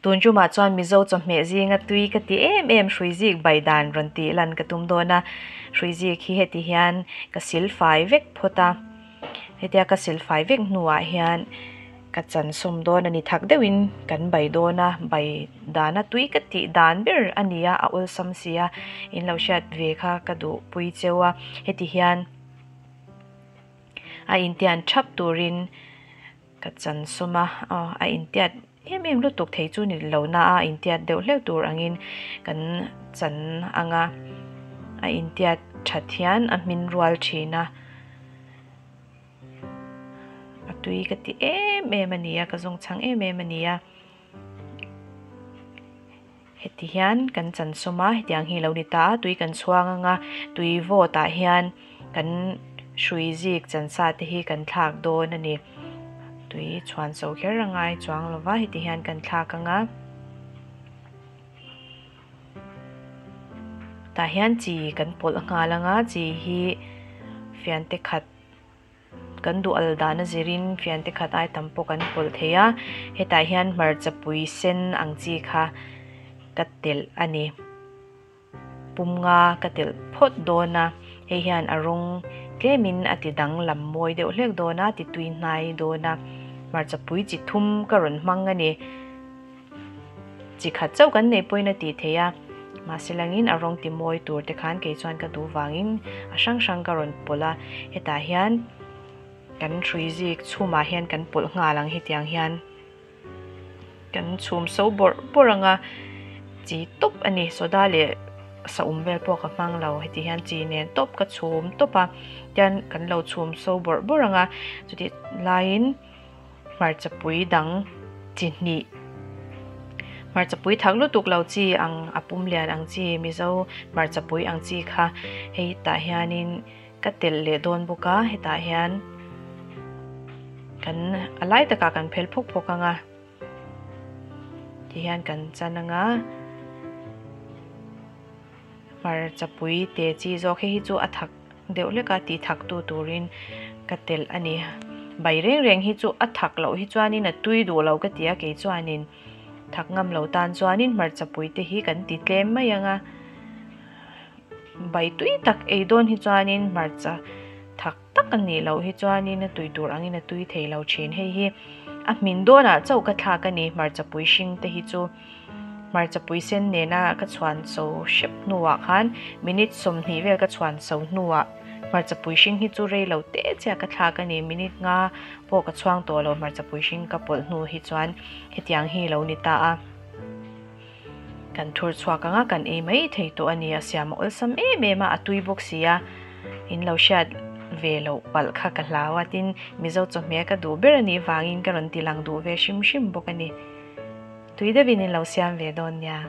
Tun tumah chuan Mizo chawhmeh zinga tui ka ti em em hrui zik bai dan rawn tih lan ka tum dawn a. Hrui zik hi heti hian ka sil fai vek phawt a. Hetia ka sil fai vek hnuah hian ka chan sawm dawn a ni. Thak deuhin kan bai dawn a, bai dana tui ka tih dan ber a ni a, a awlsam si a. In lo hriat ve kha ka duhpui cheu a. Heti hian a intian thap turin ka chan sawm a, aw a intiat em em lutuk thei chu ni lo na a intiat deuh hleuh tur angin kan chan ang a, a intiat that hian a hmin rual thin a, a tui ka ti em em a ni a, ka zawng chhang em em a ni a. Heti hian kan chan sawm a, hetiang hi lo ni ta a, tui kan chhuang ang a, tui vawt ah hian kan hrui zik chan sa te hi kan thlak dawn a ni. Tui chhuan so kher a ngai chuang lo va, heti hian kan thlak ang a. Tah hian chi kan pawlh nghal ang a, chi hi fiante khat. Kan duh al dan a zirin fiante khat ai tam pawh kan pawlh thei a, hetah hian hmarcha pui sen ang chi kha ka telh a ni. Pum nga ka telh phawt dawn a, hei hian a rawng tlemin a ti danglam mawi deuh hlek dawn a, ti tui hnai dawn a, hmarcha pui chi thum ka rawn hmang a ni. Chi khat chauh kan neih pawhin a tih theih a, mahse langin a rawng ti mawi tur te khan kei chuan ka duh vangin a hrang hrang ka rawn pawlh a, hetah hian kan hrui zik chhumah hian kan pawlh nghal ang hetiang hian kan chhum so bawrh bawrh ang a, chi tawp a ni soda leh saum vel pawh ka hmang lo heti hian chi nen tawp ka chhum tawp a, tian kan lo chhum so bawrh bawrh ang a, chutih laiin. Hmarcha pui dang chi hnih, hmarcha pui thak lutuk lo chi ang a pum lian ang chi Mizo hmarcha pui ang chi kha hei tah hianin ka telh leh dawn bawk a, hetah hian kan a lai takah kan phel phawk phawk ang a, tihian kan chan ang a, hmarcha pui te chi zawk hei hi chu a thak. Deuh hlek a tih thak tu turin ka telh a ni. Bai reng reng hi chu a thak loh hi chuanin a tui duh lo ka ti a, kei chuanin thak ngam lo tan chuanin hmarcha pui te hi kan ti tlem mai ang a. Bai tui tak ei dawn hi chuanin hmarcha thak tak a nih loh hi chuanin a tui tur angin a tui thei lo thin. Hei hi a hmin dawnah chauh ka thlak a ni hmarcha pui hring te hi chu. Hmarcha pui sen nena ka chhuan so hrep hnuah khan minute 20 vel ka chhuan so hnuah hmarcha pui hring hi chu rei lo te chiah ka thlak a ni. Minute nga pawh ka chhuang tawh lo hmarcha pui hring ka pawlh hnu hi chuan hetiang hi lo ni ta a. Kan thur chhuak anga kan ei mai thei tawh a ni. A siam a awlsam em em a, a tui bawk si a. In lo hriat ve loh palh kha ka hlau a, tin Mizo chawhmeh ka duh ber a nih vangin ka rawn ti lang duh ve hrim hrim bawk a ni. Tui deuhin in lo siam ve dawn nia.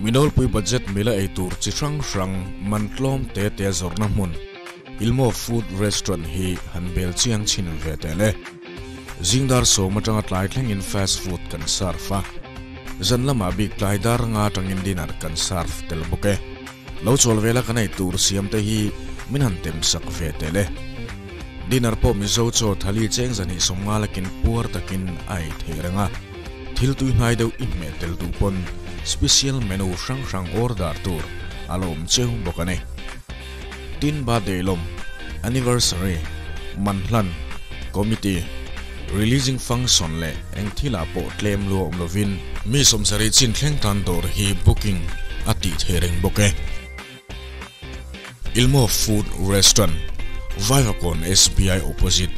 Minawlpui budget mila ei tur chi hrang hrang man tlawm te te zawrhna hmun Ilmo Food Restaurant hi han bel chiang chhin ve teh le. Zingdar sawm atanga tlai thlengin fast food kan serve a, zan lamah bik tlai dar nga atangin dinner kan serve tel bawk e. Lo chawl vela kan ei tur siam te hi min han tem sak ve tel e. Dinner pawh Mizo chaw thali cheng zahnih sawmnga lakin puar takin a ei thei reng a, thil tui hnai deuh i hmeh tel duh pawn special menu hrang hrang order tur a lo awm cheu bawk a ni. Tin birthday lawm, anniversary, manhlan, committee, releasing function leh eng thilah pawh tlem lua awm lovin mi sawmsarih chin thleng tan dawr hi booking a tih thei reng bawk e. Ilmo Food Restaurant, Vaivakawn SBI opposite.